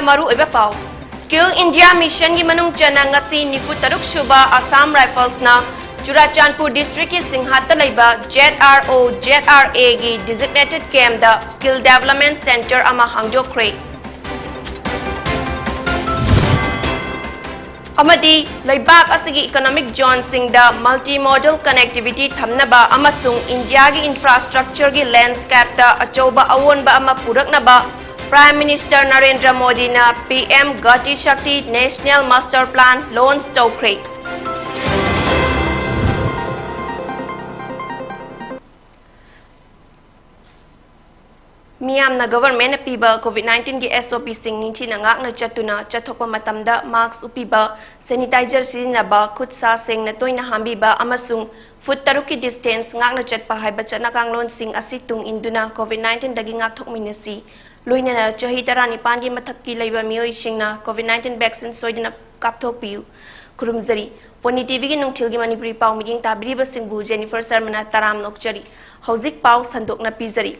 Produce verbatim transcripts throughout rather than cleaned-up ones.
ꯃꯔꯨꯑꯣꯏꯕ ꯄꯥꯎ꯫ Skill India Missionꯒꯤ ꯃꯅꯨꯡ ꯆꯟꯅ ꯉꯁꯤ ꯅꯤꯐꯨ ꯇꯔꯨꯛ ꯁꯨꯕ Assam Riflesꯅ ꯆꯨꯔꯥꯆꯥꯟꯄꯨꯔ districtꯀꯤ ꯁꯤꯡꯍꯥꯠꯇ ꯂꯩꯕ Z R O, Z R Aꯒꯤ designated campꯇ Skill Development Centre ꯑꯃ ꯍꯥꯡꯗꯣꯛꯈ꯭ꯔꯦ꯫ ꯑꯃꯗꯤ ꯂꯩꯕꯥꯛ ꯑꯁꯤꯒꯤ economic zoneꯁꯤꯡꯗ multimodal connectivity ꯊꯝꯅꯕ ꯑꯃꯁꯨꯡ ꯏꯟꯗꯤꯌꯥꯒꯤ infrastructureꯒꯤ landscapeꯇ ꯑꯆꯧꯕ ꯑꯑꯣꯟꯕ ꯑꯃ ꯄꯨꯔꯛꯅꯕ Prime Minister ꯅꯔꯦꯟꯗ꯭ꯔ ꯃꯣꯗꯤꯅ P M Gati Shakti National Master Plan launch ꯇꯧꯈ꯭ꯔꯦ꯫ ꯃꯤꯌꯥꯝꯅ governmentꯅ ꯄꯤꯕ COVID nineteenꯒꯤ SOPꯁꯤꯡ ꯅꯤꯡꯊꯤꯅ ꯉꯥꯛꯅ ꯆꯠꯇꯨꯅ ꯆꯠꯊꯣꯛꯄ ꯃꯇꯝꯗ mask ꯎꯞꯄꯤꯕ, sanitizer ꯁꯤꯖꯤꯟꯅꯕ, ꯈꯨꯠ ꯁꯥ ꯁꯦꯡꯅ ꯇꯣꯏꯅ ꯍꯥꯝꯕꯤꯕ ꯑꯃꯁꯨꯡ foot ꯇꯔꯨꯛꯀꯤ distance ꯉꯥꯛꯅ ꯆꯠꯄ ꯍꯥꯏꯕ ꯆꯠꯅ ꯀꯥꯡꯂꯣꯟꯁꯤꯡ ꯑꯁꯤ ꯇꯨꯡ ꯏꯟꯗꯨꯅ COVID nineteenꯗꯒꯤ ꯉꯥꯛꯊꯣꯛꯃꯤꯟꯅꯁꯤ꯫ ꯂꯣꯏꯅꯅ ꯆꯍꯤ ꯇꯔꯥꯅꯤꯄꯥꯟꯒꯤ ꯃꯊꯛꯀꯤ ꯂꯩꯕ ꯃꯤꯑꯣꯏꯁꯤꯡꯅ COVID nineteen vaccine ꯁꯣꯏꯗꯅ ꯀꯥꯞꯊꯣꯛꯄꯤꯌꯨ꯫ ꯈꯨꯔꯨꯝꯖꯔꯤ꯫ ꯄꯣꯅꯤ TVꯒꯤ ꯅꯨꯡꯊꯤꯜꯒꯤ ꯃꯅꯤꯄꯨꯔꯤ ꯄꯥꯎ ꯃꯤꯠꯌꯦꯡ ꯇꯥꯕꯤꯔꯤꯕꯁꯤꯡꯕꯨ Jennifer ꯁꯔꯃꯅ ꯇꯔꯥꯝꯅ ꯑꯣꯛꯆꯔꯤ꯫ ꯍꯧꯖꯤꯛ ꯄꯥꯎ ꯁꯟꯗꯣꯛꯅ ꯄꯤꯖꯔꯤ꯫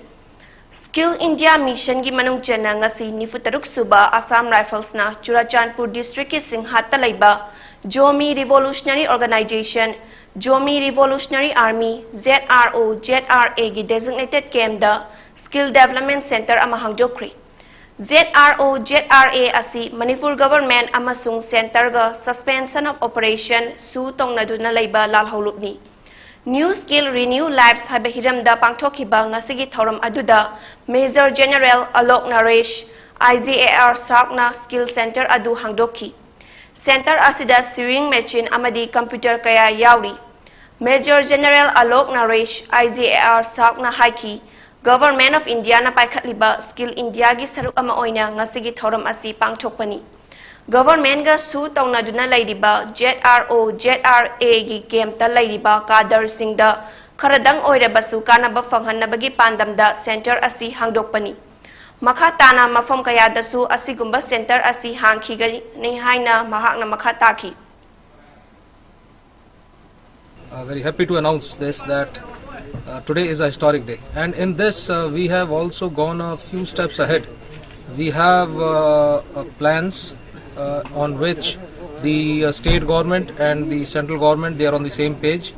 Skill India Missionꯒꯤ ꯃꯅꯨꯡ ꯆꯟꯅ ꯉꯁꯤ ꯅꯤꯐꯨ ꯇꯔꯨꯛ ꯁꯨꯕ Assam Riflesꯅ ꯆꯨꯔꯥꯆꯥꯟꯄꯨꯔ districtꯀꯤ ꯁꯤꯡꯍꯥꯠꯇ ꯂꯩꯕ Zomi Revolutionary Organization, Zomi Revolutionary Army, Z R O, Z R Aꯒꯤ designated campꯇ Skill Development Centre ꯑꯃ ꯍꯥꯡꯗꯣꯛꯈ꯭ꯔꯦ꯫ Z R O, Z R A ꯑꯁꯤ ꯃꯅꯤꯄꯨꯔ government ꯑꯃꯁꯨꯡ centreꯒ suspension of operation ꯁꯨ ꯇꯧꯅꯗꯨꯅ ꯂꯩꯕ ꯂꯥꯜꯍꯧꯂꯨꯞꯅꯤ꯫ New Skill Renew Lives ꯍꯥꯏꯕ ꯍꯤꯔꯝꯗ ꯄꯥꯡꯊꯣꯛꯈꯤꯕ ꯉꯁꯤꯒꯤ ꯊꯧꯔꯝ ꯑꯗꯨꯗ Major General Alok ꯅꯔꯦꯁ, I G A R SACꯅ Skill Centre ꯑꯗꯨ ꯍꯥꯡꯗꯣꯛꯈꯤ꯫ Centre ꯑꯁꯤꯗ sewing machine ꯑꯃꯗꯤ computer ꯀꯌꯥ ꯌꯥꯎꯔꯤ꯫ Major General Alok ꯅꯔꯦꯁ, I G A R SACꯅ ꯍꯥꯏꯈꯤ, Government of Indiaꯅ ꯄꯥꯏꯈꯠꯂꯤꯕ Skill Indiaꯒꯤ ꯁꯔꯨꯛ ꯑꯃ ꯑꯣꯏꯅ ꯉꯁꯤꯒꯤ ꯊꯧꯔꯝ ꯑꯁꯤ ꯄꯥꯡꯊꯣꯛꯄꯅꯤ꯫ Governmentꯒ ꯁꯨ ꯇꯧꯅꯗꯨꯅ ꯂꯩꯔꯤꯕ Z R O, Z R Aꯒꯤ campꯇ ꯂꯩꯔꯤꯕ cadreꯁꯤꯡꯗ ꯈꯔꯗꯪ ꯑꯣꯏꯔꯕꯁꯨ ꯀꯥꯟꯅꯕ ꯐꯪꯍꯟꯅꯕꯒꯤ ꯄꯥꯟꯗꯝꯗ centre ꯑꯁꯤ ꯍꯥꯡꯗꯣꯛꯄꯅꯤ꯫ ꯃꯈꯥ ꯇꯥꯅ ꯃꯐꯝ ꯀꯌꯥꯗꯁꯨ ꯑꯁꯤꯒꯨꯝꯕ centre ꯑꯁꯤ ꯍꯥꯡꯈꯤꯒꯅꯤ ꯍꯥꯏꯅ ꯃꯍꯥꯛꯅ ꯃꯈꯥ ꯇꯥꯈꯤ꯫ Uh, very happy to announce this, that uh, today is a historic day, and in this uh, we have also gone a few steps ahead We have uh, uh, plans uh, on which the uh, state government and the central government, they are on the same page.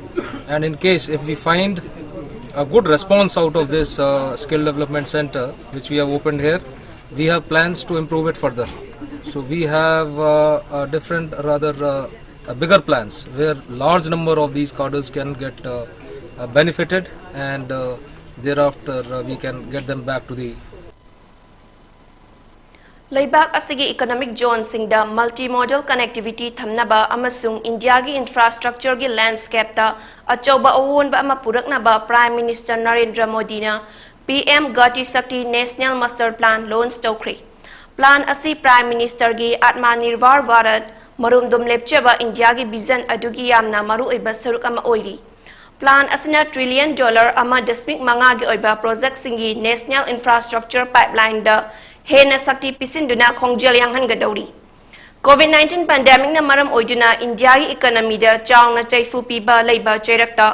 And in case if we find a good response out of this uh, skill development center which we have opened here, we have plans to improve it further. So we have uh, a different, rather uh, a bigger plans where large number of these cadres can get uh, uh, benefited, and uh, thereafter uh, we can get them back to the ꯂꯩꯕꯥꯛ ꯑꯁꯤꯒꯤ economic zoneꯁꯤꯡꯗ multimodal connectivity ꯊꯝꯅꯕ ꯑꯃꯁꯨꯡ ꯏꯟꯗꯤꯌꯥꯒꯤ infrastructureꯒꯤ landscapeꯇ ꯑꯆꯧꯕ ꯑꯑꯣꯟꯕ ꯑꯃ ꯄꯨꯔꯛꯅꯕ Prime Minister Narendra ꯃꯣꯗꯤꯅ P M Gati Shakti National Master Plan launch ꯇꯧꯈ꯭ꯔꯦ꯫ Plan ꯑꯁꯤ Prime Ministerꯒꯤ Atmanirbhar Bharat, ꯃꯔꯨꯝꯗꯣꯝ ꯂꯦꯞꯆꯕ ꯏꯟꯗꯤꯌꯥꯒꯤ vision ꯑꯗꯨꯒꯤ ꯌꯥꯝꯅ ꯃꯔꯨꯑꯣꯏꯕ ꯁꯔꯨꯛ ꯑꯃ ꯑꯣꯏꯔꯤ꯫ Plan ꯑꯁꯤꯅ trillion dollar ꯑꯃ ꯗꯁꯃꯤꯛ ꯃꯉꯥꯒꯤ ꯑꯣꯏꯕ projectꯁꯤꯡꯒꯤ national infrastructure pipelineꯗ ꯍꯦꯟꯅ ꯁꯛꯇꯤ ꯄꯤꯁꯤꯟꯗꯨꯅ ꯈꯣꯡꯖꯦꯜ ꯌꯥꯡꯍꯟꯒꯗꯧꯔꯤ꯫ COVID nineteen pandemicꯅ ꯃꯔꯝ ꯑꯣꯏꯗꯨꯅ ꯏꯟꯗꯤꯌꯥꯒꯤ economyꯗ ꯆꯥꯎꯅ ꯆꯩꯐꯨ ꯄꯤꯕ ꯂꯩꯕ ꯆꯩꯔꯛꯇ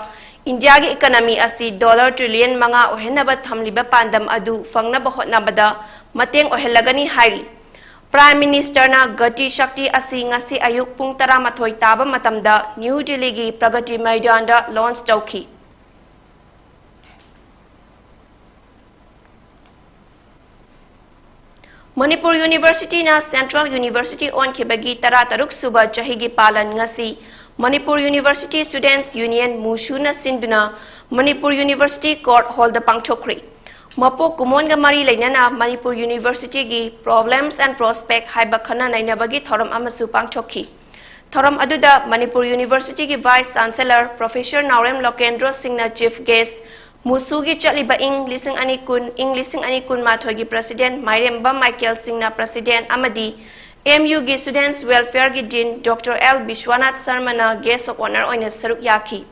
ꯏꯟꯗꯤꯌꯥꯒꯤ economy ꯑꯁꯤ dollar trillion ꯃꯉꯥ ꯑꯣꯏꯍꯟꯅꯕ ꯊꯝꯂꯤꯕ ꯄꯥꯟꯗꯝ ꯑꯗꯨ ꯐꯪꯅꯕ ꯍꯣꯠꯅꯕꯗ ꯃꯇꯦꯡ ꯑꯣꯏꯍꯜꯂꯒꯅꯤ ꯍꯥꯏꯔꯤ꯫ Prime Ministerꯅ Gati Shakti ꯑꯁꯤ ꯉꯁꯤ ꯑꯌꯨꯛ ꯄꯨꯡ ꯇꯔꯥꯃꯥꯊꯣꯏ ꯇꯥꯕ ꯃꯇꯝꯗ New Delhiꯒꯤ Pragati Maidanꯗ launch ꯇꯧꯈꯤ꯫ ꯃꯅꯤꯄꯨꯔ Universityꯅ Central University ꯑꯣꯟꯈꯤꯕꯒꯤ ꯇꯔꯥꯇꯔꯨꯛ ꯁꯨꯕ ꯆꯍꯤꯒꯤ ꯄꯥꯂꯟ ꯉꯁꯤ Manipur University Students Union, MUSUꯅ ꯁꯤꯟꯗꯨꯅ Manipur University Court Hallꯗ ꯄꯥꯡꯊꯣꯛꯈ꯭ꯔꯦ꯫ ꯃꯄꯣꯛ ꯀꯨꯝꯑꯣꯟꯒ ꯃꯔꯤ ꯂꯩꯅꯅ Manipur Universityꯒꯤ Problems and Prospect ꯍꯥꯏꯕ ꯈꯟꯅ ꯅꯩꯅꯕꯒꯤ ꯊꯧꯔꯝ ꯑꯃꯁꯨ ꯄꯥꯡꯊꯣꯛꯈꯤ꯫ ꯊꯧꯔꯝ ꯑꯗꯨꯗ Manipur Universityꯒꯤ Vice Chancellor Professor ꯅꯥꯎꯔꯦꯝ ꯂꯣꯀꯦꯟꯗ꯭ꯔꯣ ꯁꯤꯡꯅ chief guest, MUSUꯒꯤ ꯆꯠꯂꯤꯕ ꯏꯪ ꯂꯤꯁꯤꯡ ꯑꯅꯤ ꯀꯨꯟ, ꯏꯪ ꯂꯤꯁꯤꯡ ꯑꯅꯤ ꯀꯨꯟꯃꯥꯊꯣꯏꯒꯤ President ꯃꯥꯏꯔꯦꯝꯕꯝ ꯃꯥꯏꯀꯦꯜ ꯁꯤꯡꯅ President ꯑꯃꯗꯤ MUꯒꯤ Students Welfareꯒꯤ Dean Doctor L Vishwanath ꯁꯔꯃꯅ Guest of Honour ꯑꯣꯏꯅ ꯁꯔꯨꯛ ꯌꯥꯈꯤ꯫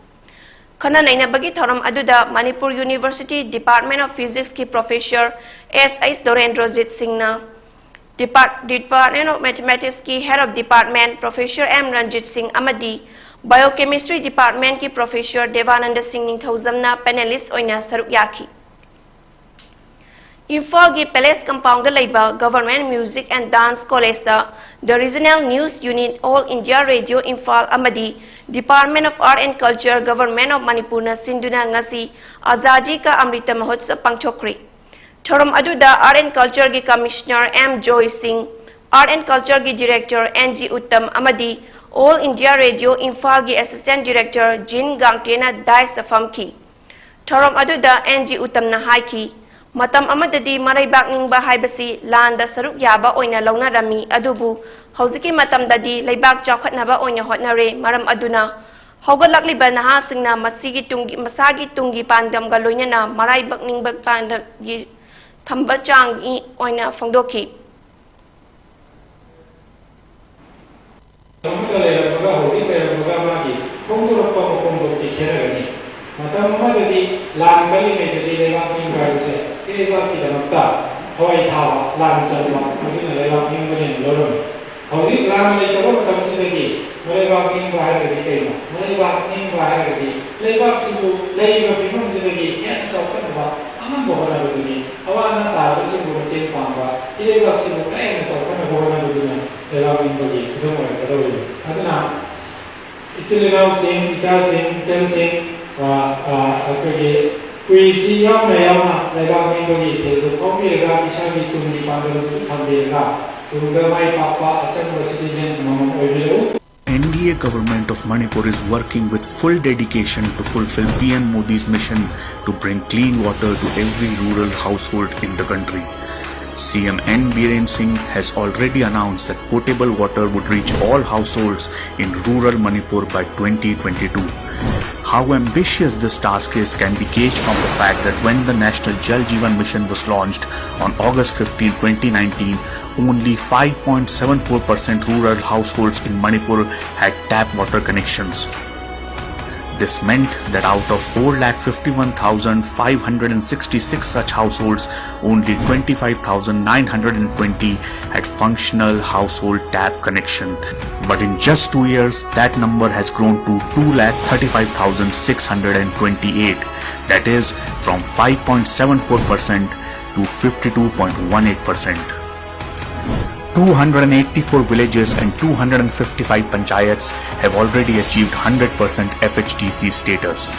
ꯈꯟꯅ ꯅꯩꯅꯕꯒꯤ ꯊꯧꯔꯝ ꯑꯗꯨꯗ Manipur University Department of Physicsꯀꯤ Professor S H ꯗꯣꯔꯦꯟꯗ꯭ꯔꯣꯖꯤꯠ ꯁꯤꯡꯅ, Depart-, Department of Mathematicsꯀꯤ Head of Department Professor M Ranjit ꯁꯤꯡ ꯑꯃꯗꯤ Biochemistry Departmentꯀꯤ Professor ꯗꯦꯕꯥꯅꯟꯗ ꯁꯤꯡ ꯅꯤꯡꯊꯧꯖꯝꯅ panelist ꯑꯣꯏꯅ ꯁꯔꯨꯛ ꯌꯥꯈꯤ꯫ ꯏꯝꯐꯥꯜꯒꯤ ꯄꯦꯂꯦꯁ ꯀꯝꯄꯥꯎꯟꯗ ꯂꯩꯕ Government Music and Dance Collegeꯇ The Regional News Unit, All India Radio Imphal ꯑꯃꯗꯤ Department of Art and Culture, Government of Manipurꯅ ꯁꯤꯟꯗꯨꯅ ꯉꯁꯤ Azadi Ka Amrita Mahotsav ꯄꯥꯡꯊꯣꯛꯈ꯭ꯔꯦ꯫ ꯊꯧꯔꯝ ꯑꯗꯨꯗ Art and Cultureꯒꯤ Commissioner M Joy Singh, Art and Cultureꯒꯤ Director N G Uttam ꯑꯃꯗꯤ All India Radio Imphalꯒꯤ Assistant Director Jin Gangtena dais ꯐꯝꯈꯤ꯫ ꯊꯧꯔꯝ ꯑꯗꯨꯗ N G Uttamꯅ ꯍꯥꯏꯈꯤ, ꯃꯇꯝ ꯑꯃꯗꯗꯤ ꯃꯔꯩꯕꯥꯛ ꯅꯤꯡꯕ ꯍꯥꯏꯕꯁꯤ ꯂꯥꯟꯗ ꯁꯔꯨꯛ ꯌꯥꯕ ꯑꯣꯏꯅ ꯂꯧꯅꯔꯝꯃꯤ, ꯑꯗꯨꯕꯨ ꯍꯧꯖꯤꯛꯀꯤ ꯃꯇꯝꯗꯗꯤ ꯂꯩꯕꯥꯛ ꯆꯥꯎꯈꯠꯅꯕ ꯑꯣꯏꯅ ꯍꯣꯠꯅꯔꯦ꯫ ꯃꯔꯝ ꯑꯗꯨꯅ ꯍꯧꯒꯠꯂꯛꯂꯤꯕ ꯅꯍꯥꯁꯤꯡꯅ ꯃꯁꯤꯒꯤ ꯇꯨꯡꯒꯤ, ꯃꯁꯥꯒꯤ ꯇꯨꯡꯒꯤ ꯄꯥꯟꯗꯝꯒ ꯂꯣꯏꯅꯅ ꯃꯔꯥꯏꯕꯛ ꯅꯤꯡꯕ ꯄꯥꯟꯗꯝꯒꯤ ꯊꯝꯕ ꯆꯥꯡꯒꯤ ꯑꯣꯏꯅ ꯐꯣꯡꯗꯣꯛꯈꯤ꯫ ꯑꯃꯗ ꯂꯩꯔꯝꯕꯒ ꯍꯧꯖꯤꯛ ꯂꯩꯔꯝꯕꯒ ꯃꯥꯒꯤ ꯐꯣꯡꯗꯣꯔꯛꯄ ꯃꯄꯣꯝꯗꯣꯛꯇꯤ ꯈꯦꯠꯅꯒꯅꯤ꯫ ꯃꯇꯝ ꯑꯃꯗꯗꯤ ꯂꯥꯟ ꯀꯜꯂꯤꯉꯩꯗꯗꯤ ꯂꯩꯕꯥꯛ ꯅꯤꯡꯕ ꯍꯥꯏꯕꯁꯦ ꯏꯔꯩꯕꯥꯛꯀꯤꯗꯃꯛꯇ ꯊꯋꯥꯏ ꯊꯥꯕ, ꯂꯥꯟ ꯆꯪꯕ, ꯃꯗꯨꯅ ꯂꯩꯕꯥꯛ ꯅꯤꯡꯕꯅꯦꯅ ꯂꯧꯔꯝꯃꯤ꯫ ꯍꯧꯖꯤꯛ ꯂꯥꯟ ꯂꯩꯇꯕ ꯃꯇꯝꯁꯤꯗꯒꯤ ꯃꯔꯩꯕꯥꯛ ꯅꯤꯡꯕ ꯍꯥꯏꯔꯒꯗꯤ ꯀꯩꯅꯣ? ꯃꯔꯩꯕꯥꯛ ꯅꯤꯡꯕ ꯍꯥꯏꯔꯒꯗꯤ ꯂꯩꯕꯥꯛꯁꯤꯕꯨ ꯂꯩꯔꯤꯕ ꯐꯤꯕꯝꯁꯤꯗꯒꯤ ꯍꯦꯟꯅ ꯆꯥꯎꯈꯠꯅꯕ ꯑꯉꯝꯕ ꯍꯣꯠꯅꯕꯗꯨꯅꯤ꯫ ꯑꯋꯥ ꯑꯅꯥ ꯇꯥꯔꯕꯁꯤꯡꯕꯨ ꯃꯇꯦꯡ ꯄꯥꯡꯕ, ꯏꯔꯩꯕꯥꯛꯁꯤꯕꯨ ꯈꯔ ꯍꯦꯟꯅ ꯆꯥꯎꯈꯠꯅꯕ ꯍꯣꯠꯅꯕꯗꯨꯅ ꯂꯩꯕꯥꯛ ꯅꯤꯡꯕꯒꯤ ꯈꯨꯗꯝ ꯑꯣꯏꯔꯛꯀꯗꯧꯔꯤꯕꯅꯤ꯫ ꯑꯗꯨꯅ ꯏꯆꯤꯜ ꯏꯅꯥꯎꯁꯤꯡ, ꯏꯆꯥꯁꯤꯡ, ꯏꯆꯜꯁꯤꯡ, ꯑ, ꯑ, ꯑꯩꯈꯣꯏꯒꯤ ꯀꯨꯏꯁꯤ ꯌꯥꯎꯅ ꯌꯥꯎꯅ ꯂꯩꯕꯥꯛ ꯅꯤꯡꯕꯒꯤ ꯏꯊꯤꯜꯗꯨ ꯐꯥꯎꯕꯤꯔꯒ ꯏꯁꯥꯒꯤ ꯇꯨꯡꯒꯤ ꯄꯥꯟꯗꯝꯗꯨꯁꯨ ꯊꯝꯕꯤꯔꯒ ꯇꯨꯡꯗ ꯃꯥꯏ ꯄꯥꯛꯄ ꯑꯆꯪꯕ citizen ꯑꯃꯃꯝ ꯑꯣꯏꯕꯤꯔꯛꯎ꯫ N D A government of Manipur is working with full dedication to fulfill P M Modi's mission to bring clean water to every rural household in the country. C M N Biren Singh has already announced that potable water would reach all households in rural Manipur by twenty twenty-two. How ambitious this task is can be gauged from the fact that when the National Jal Jeevan Mission was launched on August fifteenth, twenty nineteen, only five point seven four percent rural households in Manipur had tap water connections. This meant that out of four lakh fifty-one thousand five hundred and sixty-six such households, only twenty-five thousand nine hundred and twenty had functional household tap connection. But in just two years, that number has grown to two lakh thirty-five thousand six hundred and twenty-eight. That is, from five point seven four percent to fifty-two point one eight percent. Two hundred eighty-four villages and two hundred fifty-five panchayats have already achieved hundred percent F H D C status.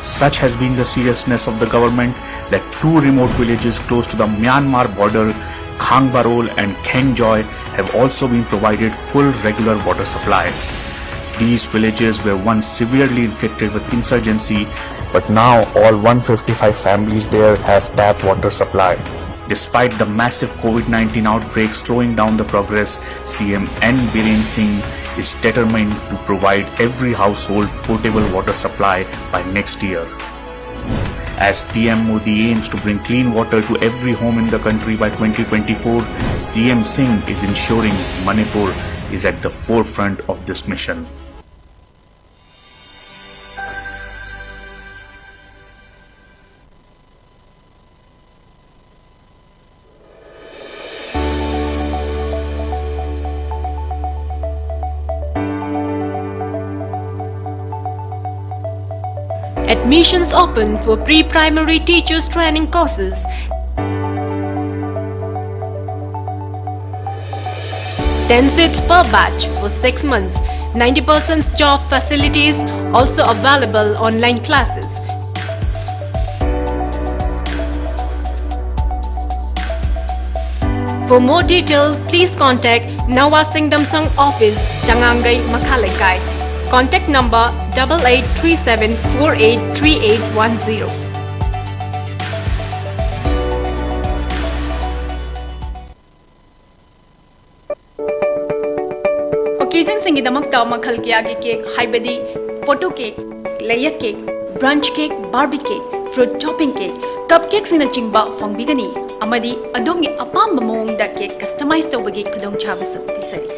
Such has been the seriousness of the government that two remote villages close to the Myanmar border, Khangbarol and Khengjoi, have also been provided full regular water supply. These villages were once severely infected with insurgency, but now all one fifty-five families there have tap water supply. Despite the massive COVID nineteen outbreak slowing down the progress, C M N Biren Singh is determined to provide every household potable water supply by next year. As P M Modi aims to bring clean water to every home in the country by twenty twenty-four, C M Singh is ensuring Manipur is at the forefront of this mission. Admissions open for pre-primary teachers training courses. Ten seats per batch for six months. Ninety percent job facilities, also available online classes. For more detail, please contact Nawa Singdamsang office, Changangai, Makhaleikai. Contact number double eight three seven four eight three eight one zero. Occasionꯁꯤꯡꯒꯤꯗꯃꯛꯇ ꯃꯈꯜ ꯀꯌꯥꯒꯤ cake, ꯍꯥꯏꯕꯗꯤ photo cake, layer cake, brunch cake, Barbie cake, fruit topping cake, cup cakeꯁꯤꯡꯅꯆꯤꯡꯕ ꯐꯪꯕꯤꯒꯅꯤ, ꯑꯃꯗꯤ ꯑꯗꯣꯝꯒꯤ ꯑꯄꯥꯝꯕ ꯃꯑꯣꯡꯗ cake customize ꯇꯧꯕꯒꯤ ꯈꯨꯗꯣꯡꯆꯥꯕꯁꯨ ꯄꯤꯖꯔꯤ꯫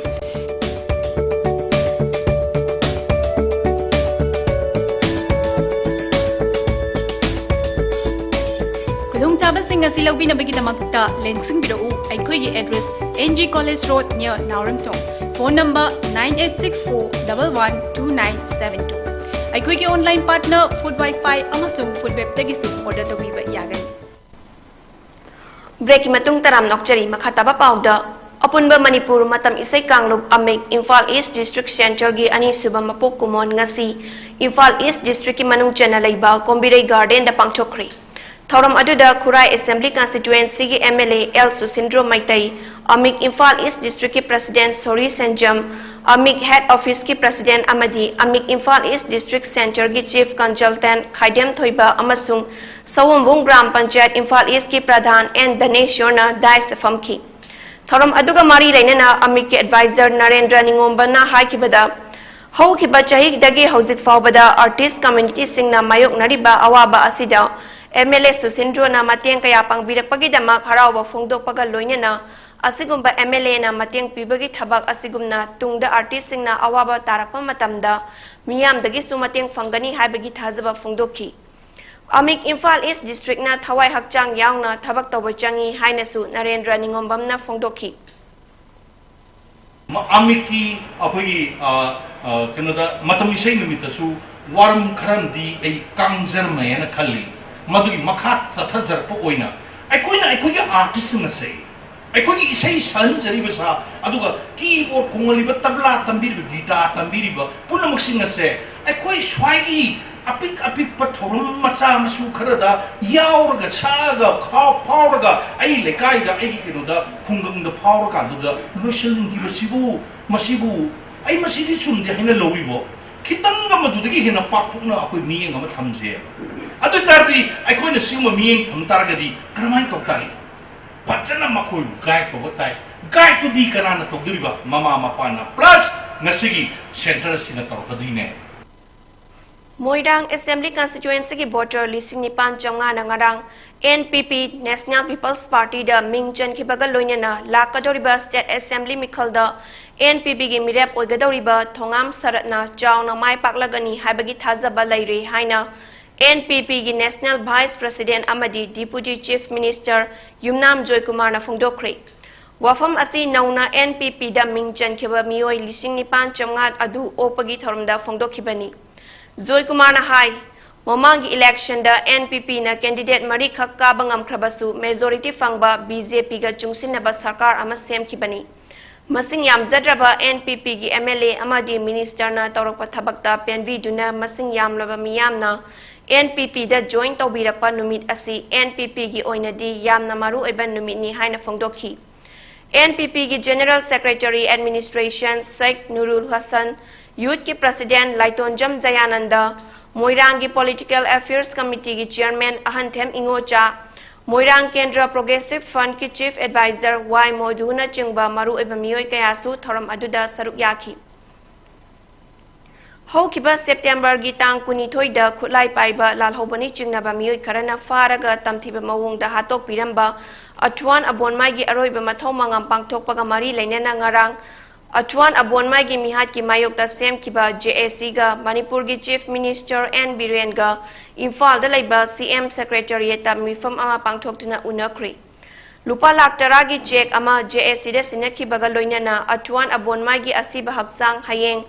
ꯈꯨꯗꯣꯡꯆꯥꯕꯁꯤꯡ ꯑꯁꯤ ꯂꯧꯕꯤꯅꯕꯒꯤꯗꯃꯛꯇ ꯂꯦꯡꯁꯤꯟꯕꯤꯔꯛꯎ꯫ ꯑꯩꯈꯣꯏꯒꯤ address, N G College Road, near ꯅꯥꯎꯔꯦꯝꯊꯣꯡ꯫ Phone number nine eight six four double one two nine seven two꯫ ꯑꯩꯈꯣꯏꯒꯤ online partner Food Wi-Fi ꯑꯃꯁꯨꯡ Food Webꯇꯒꯤꯁꯨ order ꯇꯧꯕꯤꯕ ꯌꯥꯒꯅꯤ꯫ Breakꯀꯤ ꯃꯇꯨꯡ ꯇꯔꯥꯝꯅ ꯑꯣꯛꯆꯔꯤ꯫ ꯃꯈꯥ ꯇꯥꯕ ꯄꯥꯎꯗ, ꯑꯄꯨꯟꯕ ꯃꯅꯤꯄꯨꯔ ꯃꯇꯝ ꯏꯁꯩ ꯀꯥꯡꯂꯨꯞ ꯑꯃꯤꯛ ꯏꯝꯐꯥꯜ ꯏꯁ ꯗꯤꯁꯇ꯭ꯔꯤꯛ ꯁꯦꯟꯇꯔꯒꯤ ꯑꯅꯤꯁꯨꯕ ꯃꯄꯣꯛ ꯀꯨꯝꯑꯣꯟ ꯉꯁꯤ ꯏꯝꯐꯥꯜ ꯏꯁ ꯗꯤꯁꯇ꯭ꯔꯤꯛꯀꯤ ꯃꯅꯨꯡ ꯆꯟꯅ ꯂꯩꯕ ꯀꯣꯝꯕꯤꯔꯩ ꯒꯥꯔꯗꯦꯟꯗ ꯄꯥꯡꯊꯣꯛꯈ꯭ꯔꯤ꯫ ꯊꯧꯔꯝ ꯑꯗꯨꯗ ꯈꯨꯔꯥꯏ ꯑꯦꯁꯦꯝꯕ꯭ꯂꯤ ꯀꯟꯁꯇꯤꯇ꯭ꯋꯦꯟꯁꯤꯒꯤ M L A L Susindro Meitei, ꯑꯃꯤꯛ ꯏꯝꯐꯥꯜ ꯏꯁ ꯗꯤꯁꯇ꯭ꯔꯤꯛꯀꯤ ꯄ꯭ꯔꯁꯤꯗꯦꯟꯠ ꯁꯣꯔꯤ ꯁꯦꯟꯖꯝ, ꯑꯃꯤꯛ ꯍꯦꯗ ꯑꯣꯐꯤꯁꯀꯤ ꯄ꯭ꯔꯁꯤꯗꯦꯟꯠ ꯑꯃꯗꯤ ꯑꯃꯤꯛ ꯏꯝꯐꯥꯜ ꯏꯁ ꯗꯤꯁꯇ꯭ꯔꯤꯛ ꯁꯦꯟꯇꯔꯒꯤ ꯆꯤꯐ ꯀꯟꯁꯜꯇꯦꯟꯠ ꯈꯥꯏꯗꯦꯝ ꯊꯣꯏꯕ ꯑꯃꯁꯨꯡ ꯁꯑꯣꯝꯕꯨꯡ ꯒ꯭ꯔꯥꯝ ꯄꯟꯆꯥꯌꯠ ꯏꯝꯐꯥꯜ ꯏꯁꯀꯤ ꯄ꯭ꯔꯙꯥꯟ ꯑꯦꯟ ꯙꯅꯦꯁ꯭ꯋꯔꯅ ꯗꯥꯏꯁꯇ ꯐꯝꯈꯤ꯫ ꯊꯧꯔꯝ ꯑꯗꯨꯒ ꯃꯔꯤ ꯂꯩꯅꯅ ꯑꯃꯤꯛꯀꯤ ꯑꯦꯗꯚꯥꯏꯖꯔ ꯅꯔꯦꯟꯗ꯭ꯔ ꯅꯤꯉꯣꯝꯕꯝꯅ ꯍꯥꯏꯈꯤꯕꯗ, ꯍꯧꯈꯤꯕ ꯆꯍꯤꯗꯒꯤ ꯍꯧꯖꯤꯛ ꯐꯥꯎꯕꯗ ꯑꯥꯔꯇꯤꯁ ꯀꯝꯃ꯭ꯌꯨꯅꯤꯇꯤꯁꯤꯡꯅ ꯃꯥꯌꯣꯛꯅꯔꯤꯕ ꯑꯋꯥꯕ ꯑꯁꯤꯗ ꯑꯦꯝ ꯑꯦꯜ ꯑꯦ ꯁꯨꯁꯤꯟꯗ꯭ꯔꯣꯅ ꯃꯇꯦꯡ ꯀꯌꯥ ꯄꯥꯡꯕꯤꯔꯛꯄꯒꯤꯗꯃꯛ ꯍꯔꯥꯎꯕ ꯐꯣꯡꯗꯣꯛꯄꯒ ꯂꯣꯏꯅꯅ, ꯑꯁꯤꯒꯨꯝꯕ ꯑꯦꯝ ꯑꯦꯜ ꯑꯦꯅ ꯃꯇꯦꯡ ꯄꯤꯕꯒꯤ ꯊꯕꯛ ꯑꯁꯤꯒꯨꯝꯅ ꯇꯨꯡꯗ ꯑꯥꯔꯇꯤꯁꯁꯤꯡꯅ ꯑꯋꯥꯕ ꯇꯥꯔꯛꯄ ꯃꯇꯝꯗ ꯃꯤꯌꯥꯝꯗꯒꯤꯁꯨ ꯃꯇꯦꯡ ꯐꯪꯒꯅꯤ ꯍꯥꯏꯕꯒꯤ ꯊꯥꯖꯕ ꯐꯣꯡꯗꯣꯛꯈꯤ꯫ ꯑꯃꯤꯛ ꯏꯝꯐꯥꯜ ꯏꯁ ꯗꯤꯁꯇ꯭ꯔꯤꯛꯅ ꯊꯋꯥꯏ ꯍꯛꯆꯥꯡ ꯌꯥꯎꯅ ꯊꯕꯛ ꯇꯧꯕ ꯆꯪꯏ ꯍꯥꯏꯅꯁꯨ ꯅꯔꯦꯟꯗ꯭ꯔ ꯅꯤꯉꯣꯝꯕꯝꯅ ꯐꯣꯡꯗꯣꯛꯈꯤ꯫ ꯑꯃꯤꯛꯀꯤ ꯑꯩꯈꯣꯏꯒꯤ, ꯑ, ꯑ, ꯀꯩꯅꯣꯗ, ꯃꯇꯝ ꯏꯁꯩ ꯅꯨꯃꯤꯠꯇꯁꯨ ꯋꯥꯔꯝ ꯈꯔꯝꯗꯤ ꯑꯩ ꯀꯥꯡꯖꯔꯝꯃꯦꯅ ꯈꯜꯂꯤ꯫ ꯃꯗꯨꯒꯤ ꯃꯈꯥ ꯆꯠꯊꯖꯔꯛꯄ ꯑꯣꯏꯅ ꯑꯩꯈꯣꯏꯅ ꯑꯩꯈꯣꯏꯒꯤ ꯑꯥꯔꯇꯤꯁꯁꯤꯡ ꯑꯁꯦ, ꯑꯩꯈꯣꯏꯒꯤ ꯏꯁꯩ ꯁꯛꯍꯟꯖꯔꯤꯕ ꯁꯥ, ꯑꯗꯨꯒ ꯀꯤꯕꯣꯔꯗ ꯈꯣꯡꯍꯜꯂꯤꯕ, ꯇꯕ꯭ꯂꯥ ꯇꯝꯕꯤꯔꯤꯕ, ꯒꯤꯇꯥꯔ ꯇꯝꯕꯤꯔꯤꯕ ꯄꯨꯝꯅꯃꯛꯁꯤꯡ ꯑꯁꯦ ꯑꯩꯈꯣꯏ ꯁ꯭ꯋꯥꯏꯒꯤ ꯑꯄꯤꯛ ꯑꯄꯤꯛꯄ ꯊꯧꯔꯝ ꯃꯆꯥ ꯃꯁꯨ ꯈꯔꯗ ꯌꯥꯎꯔꯒ, ꯁꯛꯑꯒ, ꯈꯥꯎ ꯐꯥꯎꯔꯒ, ꯑꯩ ꯂꯩꯀꯥꯏꯗ, ꯑꯩꯒꯤ ꯀꯩꯅꯣꯗ, ꯈꯨꯡꯒꯪꯗ ꯐꯥꯎꯔꯀꯥꯟꯗꯨꯗ ꯂꯣꯏꯁꯤꯟꯈꯤꯕꯁꯤꯕꯨ, ꯃꯁꯤꯕꯨ ꯑꯩ ꯃꯁꯤꯗꯤ ꯆꯨꯝꯗꯦ ꯍꯥꯏꯅ ꯂꯧꯏꯕꯣ꯫ ꯈꯤꯇꯪꯒ ꯃꯗꯨꯗꯒꯤ ꯍꯦꯟꯅ ꯄꯥꯛꯊꯣꯛꯅ ꯑꯩꯈꯣꯏ ꯃꯤꯠꯌꯦꯡ ꯑꯃ ꯊꯝꯁꯦꯕ꯫ ꯑꯗꯨ ꯑꯣꯏ ꯇꯥꯔꯗꯤ ꯑꯩꯈꯣꯏꯅ ꯁꯤꯒꯨꯝꯕ ꯃꯤꯠꯌꯦꯡ ꯊꯝ ꯇꯥꯔꯒꯗꯤ ꯀꯔꯝꯍꯥꯏꯅ ꯇꯧ ꯇꯥꯔꯤ? ꯐꯖꯅ ꯃꯈꯣꯏꯕꯨ ꯒꯥꯏꯗ ꯇꯧꯕ ꯇꯥꯏ꯫ ꯒꯥꯏꯗꯇꯨꯗꯤ ꯀꯅꯥꯅ ꯇꯧꯗꯣꯔꯤꯕ? ꯃꯃꯥ ꯃꯄꯥꯅ, ꯄ꯭ꯂꯁ ꯉꯁꯤꯒꯤ ꯁꯦꯟꯇꯔ ꯑꯁꯤꯅ ꯇꯧꯔꯛꯀꯗꯣꯏꯅꯦ꯫ ꯃꯣꯏꯔꯥꯡ ꯑꯦꯁꯦꯝꯕ꯭ꯂꯤ ꯀꯟꯁꯇꯤꯇ꯭ꯋꯦꯟꯁꯤꯒꯤ ꯚꯣꯇꯔ ꯂꯤꯁꯤꯡ ꯅꯤꯄꯥꯟ ꯆꯥꯝꯃꯉꯥꯅ ꯉꯔꯥꯡ ꯑꯦꯟ ꯄꯤ ꯄꯤ, ꯅꯦꯁꯅꯦꯜ ꯄꯤꯄꯜꯁ ꯄꯥꯔꯇꯤꯗ ꯃꯤꯡ ꯆꯟꯈꯤꯕꯒ ꯂꯣꯏꯅꯅ ꯂꯥꯛꯀꯗꯧꯔꯤꯕ ꯁ꯭ꯇꯦꯠ ꯑꯦꯁꯦꯝꯕ꯭ꯂꯤ ꯃꯤꯈꯜꯗ ꯑꯦꯟ ꯄꯤ ꯄꯤꯒꯤ ꯃꯤꯔꯦꯞ ꯑꯣꯏꯒꯗꯧꯔꯤꯕ ꯊꯣꯉꯥꯝ ꯁꯔꯠꯅ ꯆꯥꯎꯅ ꯃꯥꯏ ꯄꯥꯛꯂꯒꯅꯤ ꯍꯥꯏꯕꯒꯤ ꯊꯥꯖꯕ ꯂꯩꯔꯦ ꯍꯥꯏꯅ ꯑꯦꯟ ꯄꯤ ꯄꯤꯒꯤ ꯅꯦꯁꯅꯦꯜ ꯚꯥꯏꯁ ꯄ꯭ꯔꯁꯤꯗꯦꯟꯠ ꯑꯃꯗꯤ ꯗꯤꯄꯨꯇꯤ ꯆꯤꯐ ꯃꯤꯅꯤꯁꯇꯔ ꯌꯨꯝꯅꯥꯝ ꯖꯣꯏꯀꯨꯃꯥꯔꯅ ꯐꯣꯡꯗꯣꯛꯈ꯭ꯔꯦ꯫ ꯋꯥꯐꯝ ꯑꯁꯤ ꯅꯧꯅ ꯑꯦꯟ ꯄꯤ ꯄꯤꯗ ꯃꯤꯡ ꯆꯟꯈꯤꯕ ꯃꯤꯑꯣꯏ ꯂꯤꯁꯤꯡ ꯅꯤꯄꯥꯟ ꯆꯥꯝꯃꯉꯥ ꯑꯗꯨ ꯑꯣꯛꯄꯒꯤ ꯊꯧꯔꯝꯗ ꯐꯣꯡꯗꯣꯛꯈꯤꯕꯅꯤ꯫ ꯖꯣꯏꯀꯨꯃꯥꯔꯅ ꯍꯥꯏ, ꯃꯃꯥꯡꯒꯤ electionꯗ NPPꯅ candidate ꯃꯔꯤꯈꯛ ꯀꯥꯕ ꯉꯝꯈ꯭ꯔꯕꯁꯨ majority ꯐꯪꯕ BJPꯒ ꯆꯨꯡꯁꯤꯟꯅꯕ ꯁꯔꯀꯥꯔ ꯑꯃ ꯁꯦꯝꯈꯤꯕꯅꯤ꯫ ꯃꯁꯤꯡ ꯌꯥꯝꯖꯗ꯭ꯔꯕ NPPꯒꯤ MLA ꯑꯃꯗꯤ ministerꯅ ꯇꯧꯔꯛꯄ ꯊꯕꯛꯇ ꯄꯦꯟꯕꯤꯗꯨꯅ ꯃꯁꯤꯡ ꯌꯥꯝꯂꯕ ꯃꯤꯌꯥꯝꯅ NPPꯗ join ꯇꯧꯕꯤꯔꯛꯄ ꯅꯨꯃꯤꯠ ꯑꯁꯤ NPPꯒꯤ ꯑꯣꯏꯅꯗꯤ ꯌꯥꯝꯅ ꯃꯔꯨꯑꯣꯏꯕ ꯅꯨꯃꯤꯠꯅꯤ ꯍꯥꯏꯅ ꯐꯣꯡꯗꯣꯛꯈꯤ꯫ NPPꯒꯤ General Secretary Administration Sheikh Nurul Hassan, Youthꯀꯤ President ꯂꯥꯏꯇꯣꯟꯖꯝ ꯖꯌꯥꯅꯟꯗ, ꯃꯣꯏꯔꯥꯡꯒꯤ Political Affairs Committeeꯒꯤ Chairman ꯑꯍꯟꯊꯦꯝ ꯏꯉꯣꯆꯥ, ꯃꯣꯏꯔꯥꯡ ꯀꯦꯟꯗ꯭ꯔ Progressive Fundꯀꯤ Chief Advisor ꯋꯥꯏ ꯃꯣꯗꯨꯅꯆꯤꯡꯕ ꯃꯔꯨꯑꯣꯏꯕ ꯃꯤꯑꯣꯏ ꯀꯌꯥꯁꯨ ꯊꯧꯔꯝ ꯑꯗꯨꯗ ꯁꯔꯨꯛ ꯌꯥꯈꯤ꯫ ꯍꯧꯈꯤꯕ Septemberꯒꯤ ꯇꯥꯡ ꯀꯨꯟꯅꯤꯊꯣꯏꯗ ꯈꯨꯠꯂꯥꯏ ꯄꯥꯏꯕ ꯂꯥꯜꯍꯧꯕꯅꯤ ꯆꯤꯡꯅꯕ ꯃꯤꯑꯣꯏ ꯈꯔꯅ ꯐꯥꯔꯒ ꯇꯝꯊꯤꯕ ꯃꯑꯣꯡꯗ ꯍꯥꯠꯇꯣꯛꯄꯤꯔꯝꯕ ꯑꯊ꯭ꯋꯥꯟ ꯑꯕꯣꯟꯃꯥꯏꯒꯤ ꯑꯔꯣꯏꯕ ꯃꯊꯧ ꯃꯉꯝ ꯄꯥꯡꯊꯣꯛꯄꯒ ꯃꯔꯤ ꯂꯩꯅꯅ ꯉꯔꯥꯡ ꯑꯊ꯭ꯋꯥꯟ ꯑꯕꯣꯟꯃꯥꯏꯒꯤ ꯃꯤꯍꯥꯠꯀꯤ ꯃꯥꯌꯣꯛꯇ ꯁꯦꯝꯈꯤꯕ JACꯒ ꯃꯅꯤꯄꯨꯔꯒꯤ Chief Minister N ꯕꯤꯔꯦꯟꯒ ꯏꯝꯐꯥꯜꯗ ꯂꯩꯕ CM Secretariatꯇ ꯃꯤꯐꯝ ꯑꯃ ꯄꯥꯡꯊꯣꯛꯇꯨꯅ ꯎꯅꯈ꯭ꯔꯦ꯫ ꯂꯨꯄꯥ ꯂꯥꯈ ꯇꯔꯥꯒꯤ cheque ꯑꯃ JACꯗ ꯁꯤꯟꯅꯈꯤꯕꯒ ꯂꯣꯏꯅꯅ ꯑꯊ꯭ꯋꯥꯟ ꯑꯕꯣꯟꯃꯥꯏꯒꯤ ꯑꯁꯤꯕ ꯍꯛꯆꯥꯡ ꯍꯌꯦꯡ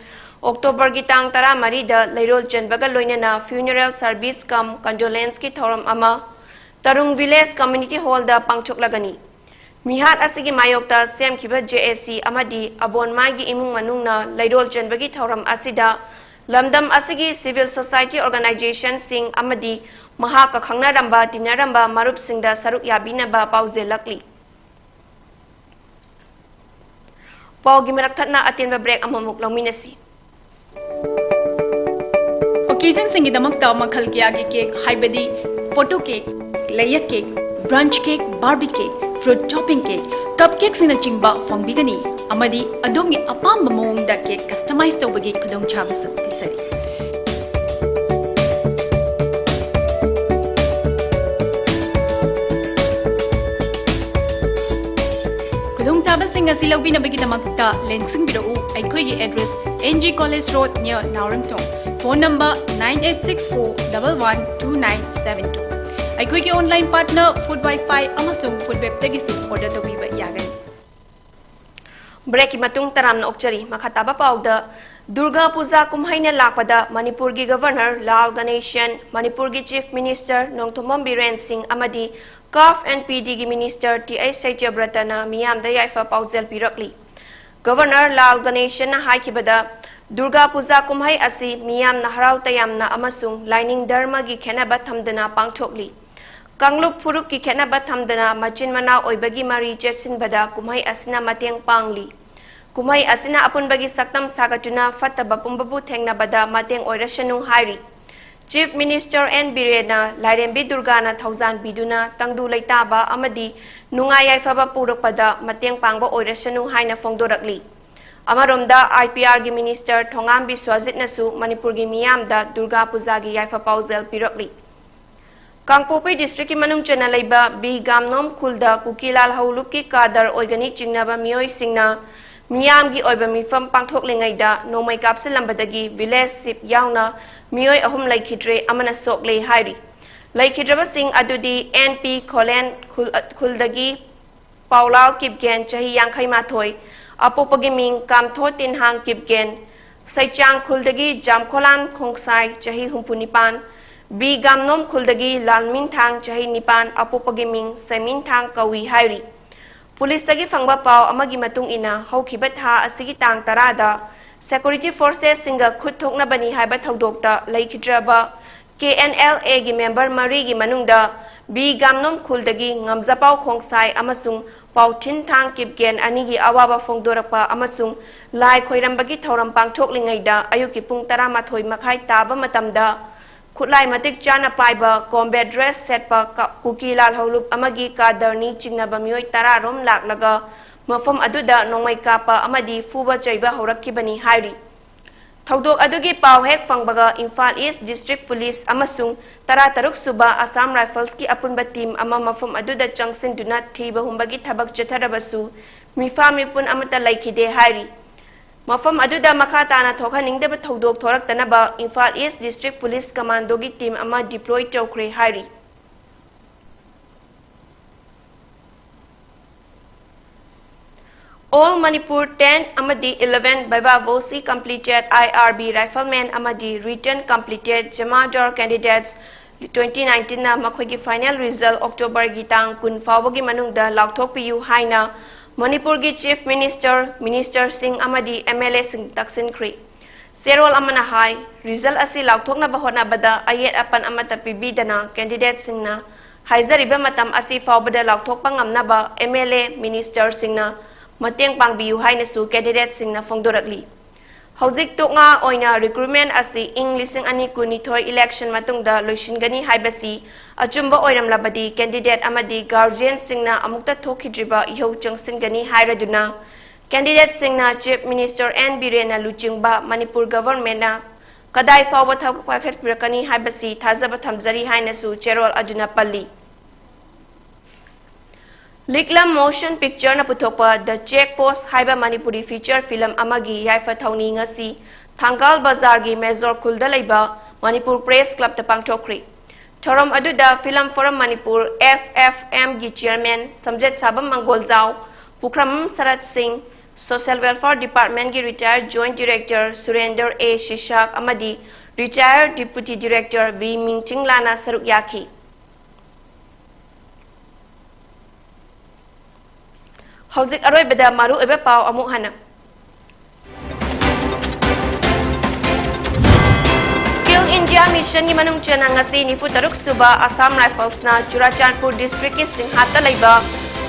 Octoberꯒꯤ ꯇꯥꯡ ꯇꯔꯥꯃꯔꯤꯗ ꯂꯩꯔꯣꯜ ꯆꯟꯕꯒ ꯂꯣꯏꯅꯅ funeral service cum condolenceꯀꯤ ꯊꯧꯔꯝ ꯑꯃ ꯇꯔꯨꯡ Village Community Hallꯗ ꯄꯥꯡꯊꯣꯛꯂꯒꯅꯤ꯫ ꯃꯤꯍꯥꯠ ꯑꯁꯤꯒꯤ ꯃꯥꯌꯣꯛꯇ ꯁꯦꯝꯈꯤꯕ JAC ꯑꯃꯗꯤ ꯑꯕꯣꯟꯃꯥꯏꯒꯤ ꯏꯃꯨꯡ ꯃꯅꯨꯡꯅ ꯂꯩꯔꯣꯜ ꯆꯟꯕꯒꯤ ꯊꯧꯔꯝ ꯑꯁꯤꯗ ꯂꯝꯗꯝ ꯑꯁꯤꯒꯤ civil society organizationꯁꯤꯡ ꯑꯃꯗꯤ ꯃꯍꯥꯛꯀ ꯈꯪꯅꯔꯝꯕ, ꯇꯤꯟꯅꯔꯝꯕ ꯃꯔꯨꯞꯁꯤꯡꯗ ꯁꯔꯨꯛ ꯌꯥꯕꯤꯅꯕ ꯄꯥꯎꯖꯦꯜꯂꯛꯂꯤ꯫ ꯄꯥꯎꯒꯤ ꯃꯔꯛ ꯊꯠꯅ ꯑꯇꯦꯟꯕ break ꯑꯃꯃꯨꯛ ꯂꯧꯃꯤꯟꯅꯁꯤ꯫ Occasionꯁꯤꯡꯒꯤꯗꯃꯛꯇ ꯃꯈꯜ ꯀꯌꯥꯒꯤ cake, ꯍꯥꯏꯕꯗꯤ photo cake, layer cake, brunch cake, barbie cake, fruit topping cake, cupcakeꯁꯤꯡꯅꯆꯤꯡꯕ ꯐꯪꯕꯤꯒꯅꯤ, ꯑꯃꯗꯤ ꯑꯗꯣꯝꯒꯤ ꯑꯄꯥꯝꯕ ꯃꯑꯣꯡꯗ cake customize ꯇꯧꯕꯒꯤ ꯈꯨꯗꯣꯡꯆꯥꯕꯁꯨ ꯄꯤꯖꯔꯤ꯫ ꯈꯨꯗꯣꯡꯆꯥꯕꯁꯤꯡ ꯑꯁꯤ ꯂꯧꯕꯤꯅꯕꯒꯤꯗꯃꯛꯇ ꯂꯦꯡꯁꯤꯟꯕꯤꯔꯛꯎ ꯑꯩꯈꯣꯏꯒꯤ address, NG College Road, near ꯅꯥꯎꯔꯦꯝꯊꯣꯡ꯫ Phone number nine eight six four double one two nine seven two꯫ ꯑꯩꯈꯣꯏꯒꯤ online partner Food Wi-Fi ꯑꯃꯁꯨꯡ Foodwebꯇꯒꯤꯁꯨ order ꯇꯧꯕꯤꯕ ꯌꯥꯒꯅꯤ꯫ Breakꯀꯤ ꯃꯇꯨꯡ ꯇꯔꯥꯝꯅ ꯑꯣꯛꯆꯔꯤ꯫ ꯃꯈꯥ ꯇꯥꯕ ꯄꯥꯎꯗ ꯗꯨꯔꯒꯥ ꯄꯨꯖꯥ ꯀꯨꯝꯍꯩꯅ ꯂꯥꯛꯄꯗ ꯃꯅꯤꯄꯨꯔꯒꯤ ꯒꯚꯔꯅꯔ ꯂꯥꯜ ꯒꯅꯦꯁꯟ, ꯃꯅꯤꯄꯨꯔꯒꯤ ꯆꯤꯐ ꯃꯤꯅꯤꯁꯇꯔ ꯅꯣꯡꯊꯣꯝꯕꯝ ꯕꯤꯔꯦꯟ ꯁꯤꯡ ꯑꯃꯗꯤ ꯀꯥꯐ ꯑꯦꯟ ꯄꯤ ꯗꯤꯒꯤ ꯃꯤꯅꯤꯁꯇꯔ ꯇꯤ ꯑꯩꯆ ꯁꯩꯇ꯭ꯌꯕ꯭ꯔꯇꯅ ꯃꯤꯌꯥꯝꯗ ꯌꯥꯏꯐ ꯄꯥꯎꯖꯦꯜ ꯄꯤꯔꯛꯂꯤ꯫ ꯒꯚꯔꯅꯔ ꯂꯥꯜ ꯒꯅꯦꯁꯟꯅ ꯍꯥꯏꯈꯤꯕꯗ, ꯗꯨꯔꯒꯥ ꯄꯨꯖꯥ ꯀꯨꯝꯍꯩ ꯑꯁꯤ ꯃꯤꯌꯥꯝꯅ ꯍꯔꯥꯎ ꯇꯌꯥꯝꯅ ꯑꯃꯁꯨꯡ ꯂꯥꯏꯅꯤꯡ ꯙꯔꯃꯒꯤ ꯈꯦꯠꯅꯕ ꯊꯝꯗꯅ ꯄꯥꯡꯊꯣꯛꯂꯤ꯫ ꯀꯥꯡꯂꯨꯞ ꯐꯨꯔꯨꯞꯀꯤ ꯈꯦꯠꯅꯕ ꯊꯝꯗꯅ ꯃꯆꯤꯟ ꯃꯅꯥꯎ ꯑꯣꯏꯕꯒꯤ ꯃꯔꯤ ꯆꯦꯠꯁꯤꯟꯕꯗ ꯀꯨꯝꯍꯩ ꯑꯁꯤꯅ ꯃꯇꯦꯡ ꯄꯥꯡꯂꯤ꯫ ꯀꯨꯝꯍꯩ ꯑꯁꯤꯅ ꯑꯄꯨꯟꯕꯒꯤ ꯁꯛꯇꯝ ꯁꯥꯒꯠꯇꯨꯅ ꯐꯠꯇꯕ ꯄꯨꯝꯕꯕꯨ ꯊꯦꯡꯅꯕꯗ ꯃꯇꯦꯡ ꯑꯣꯏꯔꯁꯅꯨ ꯍꯥꯏꯔꯤ꯫ ꯆꯤꯐ ꯃꯤꯅꯤꯁꯇꯔ ꯑꯦꯟ ꯕꯤꯔꯦꯟꯅ ꯂꯥꯏꯔꯦꯝꯕꯤ ꯗꯨꯔꯒꯥꯅ ꯊꯧꯖꯥꯟ ꯄꯤꯗꯨꯅ ꯇꯪꯗꯨ ꯂꯩꯇꯥꯕ ꯑꯃꯗꯤ ꯅꯨꯡꯉꯥꯏ ꯌꯥꯏꯐꯕ ꯄꯨꯔꯛꯄꯗ ꯃꯇꯦꯡ ꯄꯥꯡꯕ ꯑꯣꯏꯔꯁꯅꯨ ꯍꯥꯏꯅ ꯐꯣꯡꯗꯣꯔꯛꯂꯤ꯫ ꯑꯃꯔꯣꯝꯗ, ꯑꯥꯏ ꯄꯤ ꯑꯥꯔꯒꯤ ꯃꯤꯅꯤꯁꯇꯔ ꯊꯣꯉꯥꯝ ꯕꯤꯁ꯭ꯋꯖꯤꯠꯅꯁꯨ ꯃꯅꯤꯄꯨꯔꯒꯤ ꯃꯤꯌꯥꯝꯗ ꯗꯨꯔꯒꯥ ꯄꯨꯖꯥꯒꯤ ꯌꯥꯏꯐ ꯄꯥꯎꯖꯦꯜ ꯄꯤꯔꯛꯂꯤ꯫ ꯀꯥꯡꯄꯣꯛꯄꯤ ꯗꯤꯁꯇ꯭ꯔꯤꯛꯀꯤ ꯃꯅꯨꯡ ꯆꯟꯅ ꯂꯩꯕ ꯕꯤ ꯒꯥꯝꯅꯣꯝ ꯈꯨꯜꯗ ꯀꯨꯀꯤꯂꯥꯜ ꯍꯧꯂꯨꯞꯀꯤ ꯀꯥꯗꯔ ꯑꯣꯏꯒꯅꯤ ꯆꯤꯡꯅꯕ ꯃꯤꯑꯣꯏꯁꯤꯡꯅ ꯃꯤꯌꯥꯝꯒꯤ ꯑꯣꯏꯕ ꯃꯤꯐꯝ ꯄꯥꯡꯊꯣꯛꯂꯤꯉꯩꯗ ꯅꯣꯡꯃꯩ ꯀꯥꯞꯁꯤꯜꯂꯝꯕꯗꯒꯤ ꯚꯤꯂꯦꯖ ꯆꯤꯐ ꯌꯥꯎꯅ ꯃꯤꯑꯣꯏ ꯑꯍꯨꯝ ꯂꯩꯈꯤꯗ꯭ꯔꯦ ꯑꯃꯅ ꯁꯣꯛꯂꯦ ꯍꯥꯏꯔꯤ꯫ ꯂꯩꯈꯤꯗ꯭ꯔꯕꯁꯤꯡ ꯑꯗꯨꯗꯤ ꯑꯦꯟ ꯄꯤ ꯈꯣꯂꯦꯟ ꯈꯨꯜ-, ꯈꯨꯜꯗꯒꯤ ꯄꯥꯎꯂꯥꯜ ꯀꯤꯞꯒꯦꯟ, ꯆꯍꯤ ꯌꯥꯡꯈꯩ ꯃꯥꯊꯣꯏ, ꯑꯄꯣꯛꯄꯒꯤ ꯃꯤꯡ ꯀꯥꯝꯊꯣ ꯇꯤꯟꯍꯥꯡ ꯀꯤꯞꯒꯦꯟ, ꯁꯩꯆꯥꯡ ꯈꯨꯜꯗꯒꯤ ꯖꯥꯝꯈꯣꯂꯥꯟ ꯈꯣꯡꯁꯥꯏ, ꯆꯍꯤ ꯍꯨꯝꯐꯨ ꯅꯤꯄꯥꯟ, ꯕꯤ ꯒꯥꯝꯅꯣꯝ ꯈꯨꯜꯗꯒꯤ ꯂꯥꯜꯃꯤꯟꯊꯥꯡ, ꯆꯍꯤ ꯅꯤꯄꯥꯟ, ꯑꯄꯣꯛꯄꯒꯤ ꯃꯤꯡ ꯁꯦꯃꯤꯟꯊꯥꯡ ꯀꯧꯏ ꯍꯥꯏꯔꯤ꯫ ꯄꯨꯂꯤꯁꯇꯒꯤ ꯐꯪꯕ ꯄꯥꯎ ꯑꯃꯒꯤ ꯃꯇꯨꯡ ꯏꯟꯅ, ꯍꯧꯈꯤꯕ ꯊꯥ ꯑꯁꯤꯒꯤ ꯇꯥꯡ ꯇꯔꯥꯗ security forcesꯁꯤꯡꯒ ꯈꯨꯠ ꯊꯣꯛꯅꯕꯅꯤ ꯍꯥꯏꯕ ꯊꯧꯗꯣꯛꯇ ꯂꯩꯈꯤꯗ꯭ꯔꯕ ꯀꯦ ꯑꯦꯟ ꯑꯦꯜ ꯑꯦꯒꯤ ꯃꯦꯝꯕꯔ ꯃꯔꯤꯒꯤ ꯃꯅꯨꯡꯗ ꯕꯤ ꯒꯥꯝꯅꯣꯝ ꯈꯨꯜꯗꯒꯤ ꯉꯝꯖꯄꯥꯎ ꯈꯣꯡꯁꯥꯏ ꯑꯃꯁꯨꯡ ꯄꯥꯎꯊꯤꯟꯊꯥꯡ ꯀꯤꯞꯒꯦꯟ ꯑꯅꯤꯒꯤ ꯑꯋꯥꯕ ꯐꯣꯡꯗꯣꯔꯛꯄ ꯑꯃꯁꯨꯡ ꯂꯥꯏ ꯈꯣꯏꯔꯝꯕꯒꯤ ꯊꯧꯔꯝ ꯄꯥꯡꯊꯣꯛꯂꯤꯉꯩꯗ ꯑꯌꯨꯛꯀꯤ ꯄꯨꯡ ꯇꯔꯥꯃꯥꯊꯣꯏ ꯃꯈꯥꯏ ꯇꯥꯕ ꯃꯇꯝꯗ ꯈꯨꯠꯂꯥꯏ ꯃꯇꯤꯛ ꯆꯥꯅ ꯄꯥꯏꯕ, combat dress ꯁꯦꯠꯄ ꯀ-, ꯀꯨꯀꯤ ꯂꯥꯜꯍꯧꯂꯨꯞ ꯑꯃꯒꯤ ꯀꯥꯗꯔꯅꯤ ꯆꯤꯡꯅꯕ ꯃꯤꯑꯣꯏ ꯇꯔꯥ ꯔꯣꯝ ꯂꯥꯛꯂꯒ ꯃꯐꯝ ꯑꯗꯨꯗ ꯅꯣꯡꯃꯩ ꯀꯥꯞꯄ ꯑꯃꯗꯤ ꯐꯨꯕ ꯆꯩꯕ ꯍꯧꯔꯛꯈꯤꯕꯅꯤ ꯍꯥꯏꯔꯤ꯫ ꯊꯧꯗꯣꯛ ꯑꯗꯨꯒꯤ ꯄꯥꯎ ꯍꯦꯛ ꯐꯪꯕꯒ ꯏꯝꯐꯥꯜ ꯏꯁ꯭ꯠ ꯗꯤꯁꯇ꯭ꯔꯤꯛ ꯄꯨꯂꯤꯁ ꯑꯃꯁꯨꯡ ꯇꯔꯥꯇꯔꯨꯛ ꯁꯨꯕ ꯑꯁꯥꯝ ꯔꯥꯏꯐꯜꯁꯀꯤ ꯑꯄꯨꯟꯕ ꯇꯤꯝ ꯑꯃ ꯃꯐꯝ ꯑꯗꯨꯗ ꯆꯪꯁꯤꯟꯗꯨꯅ ꯊꯤꯕ ꯍꯨꯝꯕꯒꯤ ꯊꯕꯛ ꯆꯠꯊꯔꯕꯁꯨ ꯃꯤꯐꯥ ꯃꯤꯄꯨꯟ ꯑꯃꯠꯇ ꯂꯩꯈꯤꯗꯦ ꯍꯥꯏꯔꯤ꯫ ꯃꯐꯝ ꯑꯗꯨꯗ ꯃꯈꯥ ꯇꯥꯅ ꯊꯣꯛꯍꯟꯅꯤꯡꯗꯕ ꯊꯧꯗꯣꯛ ꯊꯣꯔꯛꯇꯅꯕ ꯏꯝꯐꯥꯜ ꯏꯁ꯭ꯠ ꯗꯤꯁꯇ꯭ꯔꯤꯛ ꯄꯨꯂꯤꯁ ꯀꯃꯥꯟꯗꯣꯒꯤ ꯇꯤꯝ ꯑꯃ deploy ꯇꯧꯈ꯭ꯔꯦ ꯍꯥꯏꯔꯤ꯫ All Manipur ten ꯑꯃꯗꯤ eleven viva voce completed I R B rifleman ꯑꯃꯗꯤ written completed Jemadar candidates twenty nineteen ꯅ ꯃꯈꯣꯏꯒꯤ final result October ꯒꯤ ꯇꯥꯡ ꯀꯨꯟ ꯐꯥꯎꯕꯒꯤ ꯃꯅꯨꯡꯗ ꯂꯥꯎꯊꯣꯛꯄꯤꯌꯨ ꯍꯥꯏꯅ ꯃꯅꯤꯄꯨꯔꯒꯤ Chief Minister, Minister ꯁꯤꯡ ꯑꯃꯗꯤ M L A ꯁꯤꯡ ꯇꯛꯁꯤꯟꯈ꯭ꯔꯤ꯫ ꯆꯦꯔꯣꯜ ꯑꯃꯅ ꯍꯥꯏ, result ꯑꯁꯤ ꯂꯥꯎꯊꯣꯛꯅꯕ ꯍꯣꯠꯅꯕꯗ ꯑꯌꯦꯠ ꯑꯄꯟ ꯑꯃꯠꯇ ꯄꯤꯕꯤꯗꯅ candidate ꯁꯤꯡꯅ ꯍꯥꯏꯖꯔꯤꯕ ꯃꯇꯝ ꯑꯁꯤ ꯐꯥꯎꯕꯗ ꯂꯥꯎꯊꯣꯛꯄ ꯉꯝꯅꯕ M L A, minister ꯁꯤꯡꯅ ꯃꯇꯦꯡ ꯄꯥꯡꯕꯤꯌꯨ ꯍꯥꯏꯅꯁꯨ candidate ꯁꯤꯡꯅ ꯐꯣꯡꯗꯣꯔꯛꯂꯤ꯫ ꯍꯧꯖꯤꯛ ꯇꯣꯛꯉꯥ ꯑꯣꯏꯅ recruitment ꯑꯁꯤ ꯏꯪ ꯂꯤꯁꯤꯡ ꯑꯅꯤ ꯀꯨꯟꯅꯤꯊꯣꯏ election ꯃꯇꯨꯡꯗ ꯂꯣꯏꯁꯤꯟꯒꯅꯤ ꯍꯥꯏꯕꯁꯤ ꯑꯆꯨꯝꯕ ꯑꯣꯏꯔꯝꯂꯕꯗꯤ candidate ꯑꯃꯗꯤ guardian ꯁꯤꯡꯅ ꯑꯃꯨꯛꯇ ꯊꯣꯛꯈꯤꯗ꯭ꯔꯤꯕ ꯏꯍꯧ ꯆꯪꯁꯤꯟꯒꯅꯤ ꯍꯥꯏꯔꯗꯨꯅ candidate ꯁꯤꯡꯅ Chief Minister N ꯕꯤꯔꯦꯟꯅ ꯂꯨꯆꯤꯡꯕ ꯃꯅꯤꯄꯨꯔ government ꯅ ꯀꯗꯥꯏ ꯐꯥꯎꯕ ꯊꯕꯛ ꯄꯥꯏꯈꯠꯄꯤꯔꯛꯀꯅꯤ ꯍꯥꯏꯕꯁꯤ ꯊꯥꯖꯕ ꯊꯝꯖꯔꯤ ꯍꯥꯏꯅꯁꯨ ꯆꯦꯔꯣꯜ ꯑꯗꯨꯅ ꯄꯜꯂꯤ꯫ ꯂꯤꯛꯂꯝ Motion Picture ꯅ ꯄꯨꯊꯣꯛꯄ The Check Post ꯍꯥꯏꯕ ꯃꯅꯤꯄꯨꯔꯤ feature film ꯑꯃꯒꯤ ꯌꯥꯏꯐ ꯊꯧꯅꯤ ꯉꯁꯤ ꯊꯪꯒꯥꯜ ꯕꯖꯥꯔꯒꯤ ꯃꯦꯖꯣꯔ ꯈꯨꯜꯗ ꯂꯩꯕ ꯃꯅꯤꯄꯨꯔ Press Club ꯇ ꯄꯥꯡꯊꯣꯛꯈ꯭ꯔꯤ꯫ ꯊꯧꯔꯝ ꯑꯗꯨꯗ Film Forum Manipur, F F M ꯒꯤ chairman ꯁꯝꯖꯦꯠ ꯁꯥꯕꯝ ꯃꯪꯒꯣꯜꯖꯥꯎ, ꯄꯨꯈ꯭ꯔꯝ ꯁꯔꯠ ꯁꯤꯡ, Social Welfare Department ꯀꯤ retired Joint Director ꯁꯨꯔꯦꯟꯗꯔ ꯑꯦ ꯁꯤꯁꯥꯛ ꯑꯃꯗꯤ retired Deputy Director ꯚꯤ ꯃꯤꯡꯆꯤꯡꯂꯥꯅ ꯁꯔꯨꯛ ꯌꯥꯈꯤ꯫ ꯍꯧꯖꯤꯛ ꯑꯔꯣꯏꯕꯗ ꯃꯔꯨꯑꯣꯏꯕ ꯄꯥꯎ ꯑꯃꯨꯛ ꯍꯟꯅ꯫ Skill India Mission ꯒꯤ ꯃꯅꯨꯡ ꯆꯟꯅ ꯉꯁꯤ ꯅꯤꯐꯨ ꯇꯔꯨꯛ ꯁꯨꯕ Assam Rifles ꯅ ꯆꯨꯔꯥꯆꯥꯟꯄꯨꯔ district ꯀꯤ ꯁꯤꯡꯍꯥꯠꯇ ꯂꯩꯕ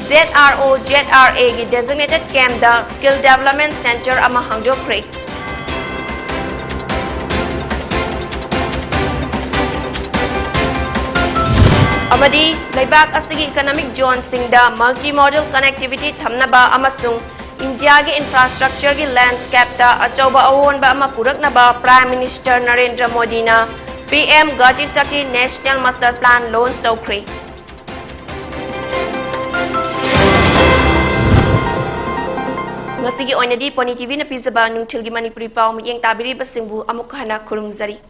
Z R O Z R A ꯒꯤ designated camp ꯇ Skill Development Center ꯑꯃ ꯍꯥꯡꯗꯣꯛꯈ꯭ꯔꯦ꯫ ꯑꯃꯗꯤ ꯂꯩꯕꯥꯛ ꯑꯁꯤꯒꯤ economic zone ꯁꯤꯡꯗ multimodal connectivity ꯊꯝꯅꯕ ꯑꯃꯁꯨꯡ ꯏꯟꯗꯤꯌꯥꯒꯤ infrastructure ꯒꯤ landscape ꯇ ꯑꯆꯧꯕ ꯑꯑꯣꯟꯕ ꯑꯃ ꯄꯨꯔꯛꯅꯕ Prime Minister ꯅꯔꯦꯟꯗ꯭ꯔ ꯃꯣꯗꯤꯅ P M Gati Shakti National Master Plan launch ꯇꯧꯈ꯭ꯔꯦ꯫ ꯉꯁꯤꯒꯤ ꯑꯣꯏꯅꯗꯤ Pony T V ꯅ ꯄꯤꯖꯕ ꯅꯨꯡꯊꯤꯜꯒꯤ ꯃꯅꯤꯄꯨꯔꯤ ꯄꯥꯎ ꯃꯤꯠꯌꯦꯡ ꯇꯥꯕꯤꯔꯤꯕꯁꯤꯡꯕꯨ ꯑꯃꯨꯛꯀ ꯍꯟꯅ ꯈꯨꯔꯨꯝꯖꯔꯤ꯫